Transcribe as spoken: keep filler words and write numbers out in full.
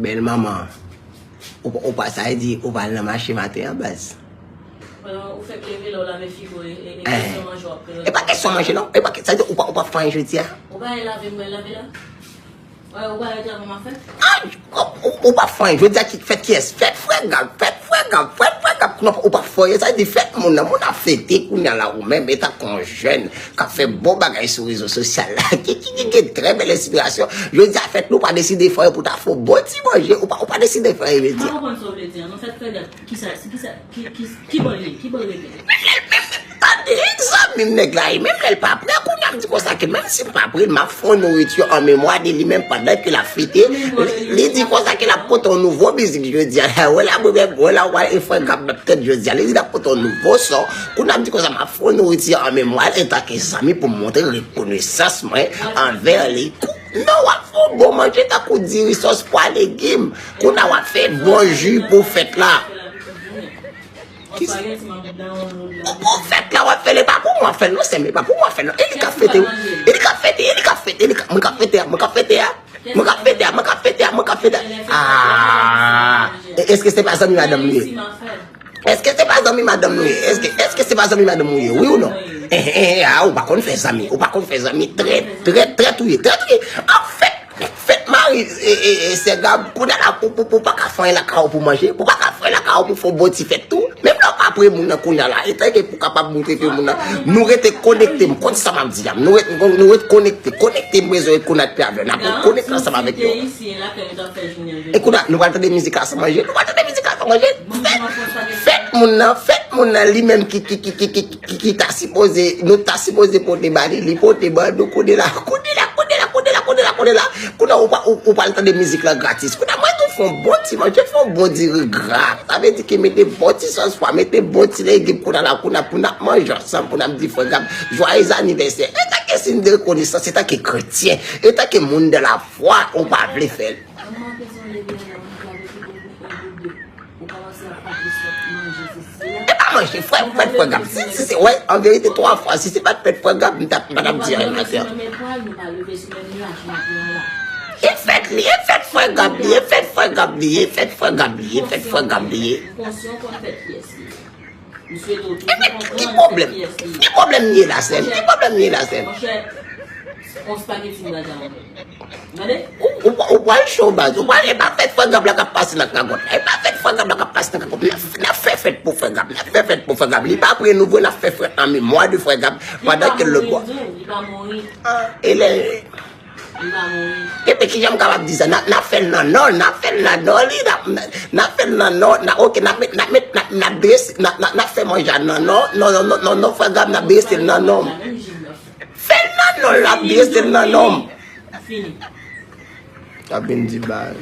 Bèl manman. Ou, ou pa, sa vle di, ou pa al nan mache maten an, baz. Ou fèk leve la, ou lave figo e, e, e Eh. kesyon manje w ap prezante. E pa kesyon manje, non. E pa, sa vle di, ou pa, ou pa fè anyen jodi a. Ou pa al lave, mwen lave la. Wè, ou pa al travay m ap fè. Ah, ou, ou, ou pa fè anyen. Jodi a ki fèt kiyès? Fèt frè Gab, fèt frè Gab, fèt frè Gab. Non, ou pa fè anyen. Sa vle di fèt moun nan, moun ap fete kounye a la ou menm, e tankou yon jèn k ap fè bon bagay sou rezo sosyal la. Ki, ki, ki gen trè bèl enspirasyon. Jodi a fèt nou pa deside fè pou ta fè yon bon ti manje. Ou pa, ou pa deside fè anyen jodi Mwen a. konprann sa w vle di an. Nan fèt frè Gab, ki sa, ki sa, ki, ki, ki bò l ye? Ki bò l rete? Tande, egzanmi m nèg la, e menm lè l pa prè, kounye a m di konsa ke menm si m pa prè, m ap fè yon nouriti an memwa de li menm pandan ke l ap fete. Li, li di konsa ke l ap pote yon nouvo mizik jodi a. Wè la, mwen menm, wè la, wè, e frè Gab nan tèt jodi a. Li di l ap pote yon nouvo son. Kounye a m di konsa, m ap fè yon nouriti an memwa l, antanke zanmi pou m montre rekonesans mwen anvè li. Kou-, non, w ap fè yon bon manje tankou diri, sòs, pwa, legim. Kounye a w ap fè bon ji pou fèt la. Ki s- Ou, ou fèt la, w ap fè l, e pa pou mwen w ap fè l, non, sè m, e pa pou mwen w ap fè l, non. E li k ap fete, wi. E li k ap fete, e li k ap fete, e li k ap, mwen k ap fete a, mwen k ap fete a. Mwen k ap fete a, mwen k ap fete a, mwen k ap fete a. Ah, e, èske se pa zanmi madanm nou ye? Èske se pa zanmi madanm nou ye? Èske, èske se pa zanmi madanm nou ye? Wi ou non? Eh, eh, eh, ah, ou pa konn fè zanmi, ou pa konn fè zanmi. Trèt, trèt, trèt ou ye, trèt ou ye. An fèt, fèt mari, e, e, e, sè Gab, kounye a la, pou, pou, pou pa ka fè anyen lakay ou pou manje, pou pa ka fè anyen lakay ou pou fè yon bon ti fèt tou. Menm lè w pa prè moun nan kounye a la, e tanke pou kapab montre ke moun nan, nou rete konekte, m konn sa m ap di a, nou rete, nou rete konekte, konekte, m bezwen ret konekte avè w, n ap konekte ansanm avèk yo. E kounye a, nou pral tande mizik la san manje, nou pral tande mizik la san manje. Fèt, fèt moun nan, fèt moun nan li menm ki, ki, ki, ki, ki, ki, ki ta sipoze, nou ta sipoze pote ba li, li pote ban nou, kounye la, kounye la, kounye la, kounye la, kounye la, kounye la. Kounye a, ou pa, ou, ou pral tande mizik la gratis. Kounye a, mwen tou fè yon bon ti manje, fè yon bon diri gra. Sa vle di ke mete bon ti sòs pwa, mete bon ti legim, kounye a la, kounye a, pou n ap manje ansanm, pou n ap di frè Gab, joyeux anniversaire. E tanke siy de rekonesans, e tanke kretyen, e tanke moun de la fwa, ou pa vle fè l. E pa manje, frè, fèt frè Gab. Si, si se, wè, an verite, twa fwa, si se pa t fèt frè Gab, m t ap, m pa t ap di anyen maten an. E fèt li, e fèt frè Gab li, e fèt frè Gab li, e fèt frè Gab li, e fèt frè Gab li. Konsyan konn fèt pyès li. M swete w Ebyen, toujou ki konprann pwoblèm? fèt pyès li. Ki pwoblèm li ye la, sè m? Ki pwoblèm li ye la, sè m? Monchè, on spaghetti m gade a. Gade. Ou, ou, ou pral cho baz, ou pral, e pa fèt frè Gab la k ap pase nan kagòt la, e pa fèt frè Gab la k ap pase nan kagòt la, n ap, n ap fè fèt pou frè Gab, n ap fè fèt pou frè Gab, li pa prè nou vre, n ap fè fèt an memwa de frè Gab, pandan ke lòt bò. Li pa mouri. E lè, Li pa mouri. Epi kijan m kapab di sa, n ap, n ap fè l nan non, n ap fè l nan non li, n ap, n ap fè l nan non, n ap, ok, n ap met, n ap met, n ap, n ap drese, n ap, n ap, n ap fè manje a nan non, non, non, non, non, non, frè Gab, n ap drese l nan non. Fè l nan non, l ap drese l nan non. Fini. T ap vin di baz.